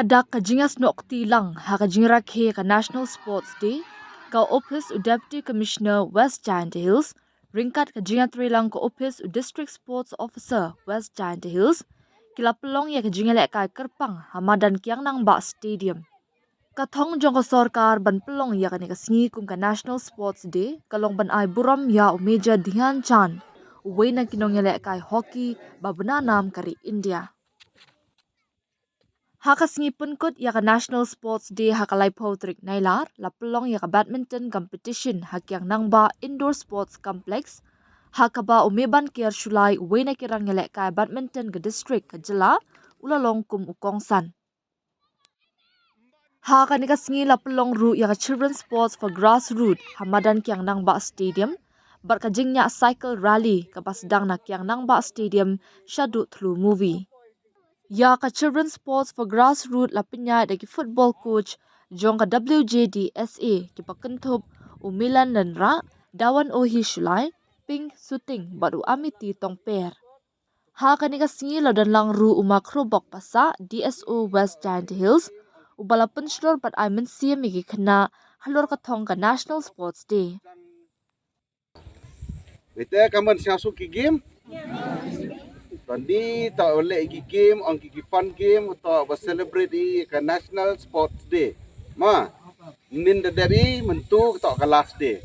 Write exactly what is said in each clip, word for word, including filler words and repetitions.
Dak ka jingïasnoh kti lang ha ka jingrakhe ka National Sports Day, ka ophis u Deputy Commissioner West Jaintia Hills ryngkat ka jingïatreilang ka ophis u District Sports Officer West Jaintia Hills ki la pynlong ïa ka jingïalehkai kyrpang ha madan Kiang Nangbah Stadium. Ka thong jong ka sorkar ban pynlong ïa kane ka sngi kum ka National Sports Day ka long ban ai burom ïa u Major Dhyan Chand, uwei na ki nongïalehkai hockey ba bna nam ka ri India. Ha ka sngi pynkut ïa ka National Sports Day ha ka laiphew tarik Nailar, la pynlong ïa ka badminton competition ha Kiang Nangbah Indoor Sports Complex, ha kaba u Meban Kiar Shullai, uwei na ki nongïalehkai badminton ka district ka jylla, u la long kum u kongsan. Ha kane ka sngi la pynlong ruh ïa ka Children's Sports for Grassroots ha madan Kiang Nangbah Stadium bad ka jingïaid cycle rally kaba sdang na Kiang Nangbah Stadium shaduh thlu movie. Ïa ka Children's Sports for Grassroots la pynïaid da ki football coach jong ka W J D S A, kiba kynthup u Milan Lenrah, Dawan Ohi Shullai, Pink Suting bad u Amity Tongper. Ha kane ka sngi la don lang ruh u Ma Khrobok Passah, D S O West Jaintia Hills, uba la pynshlur bad ai mynsiem ïa ki khynnah halor ka thong ka National Sports Day. Bete kaman sñiawsuk ki game. Tang di ta leh ki game, ong ki, ki fun game, ta ba celebrate ïa ka National Sports Day. Ma, mynnin da dep i mynta ta ka last day.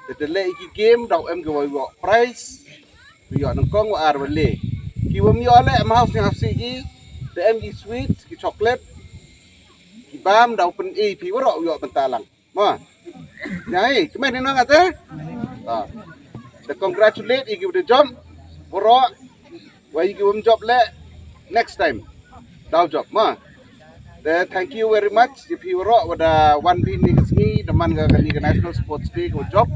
Te te leh ki game, da em ki wa ïoh prize, ïoh nyngkong wa ar wa le. Ki wam ïoh leh ma haus ni hasi ki, te em ki sweets, ki chocolate, ki bam, da pyn i phi waroh ïoh bynta lang. Ma. Ïa i, kmen ni nang ate? Ah. Te congratulate i ki wa da jump, waroh, wa i ki wam jump leh, next time. Daw jump, ma. Te thank you very much. Ïa phi waroh wa da wan bynta ni ka sngi, da man ka kani ka National Sports Day ka wa jump.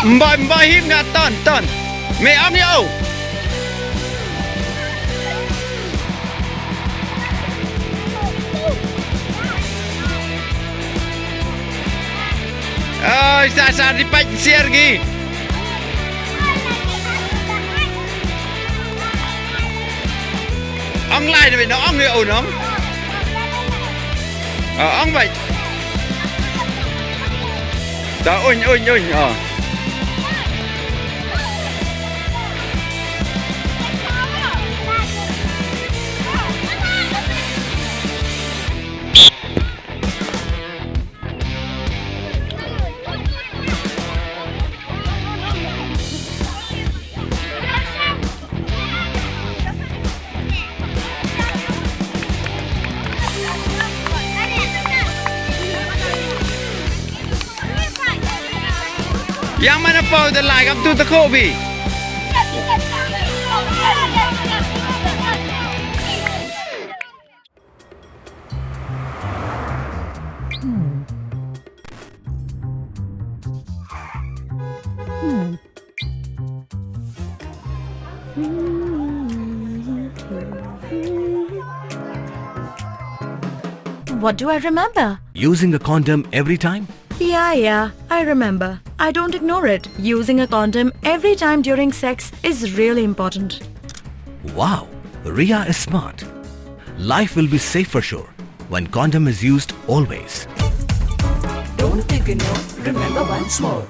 Mba, mba him nga ton, ton. Me am yo. Ai, sa, sa, di pach siar gi. Ong lai na, ong ni, ong. Ah, ong bai. Ta, ong, ong, ong, ah. Ïa mana pau da lai kam tu ta kho bi. What do I remember? Using a condom every time? Yeah, yeah, I remember. I don't ignore it. Using a condom every time during sex is really important. Wow, Ria is smart. Life will be safe for sure when condom is used always. Don't ignore, remember once more.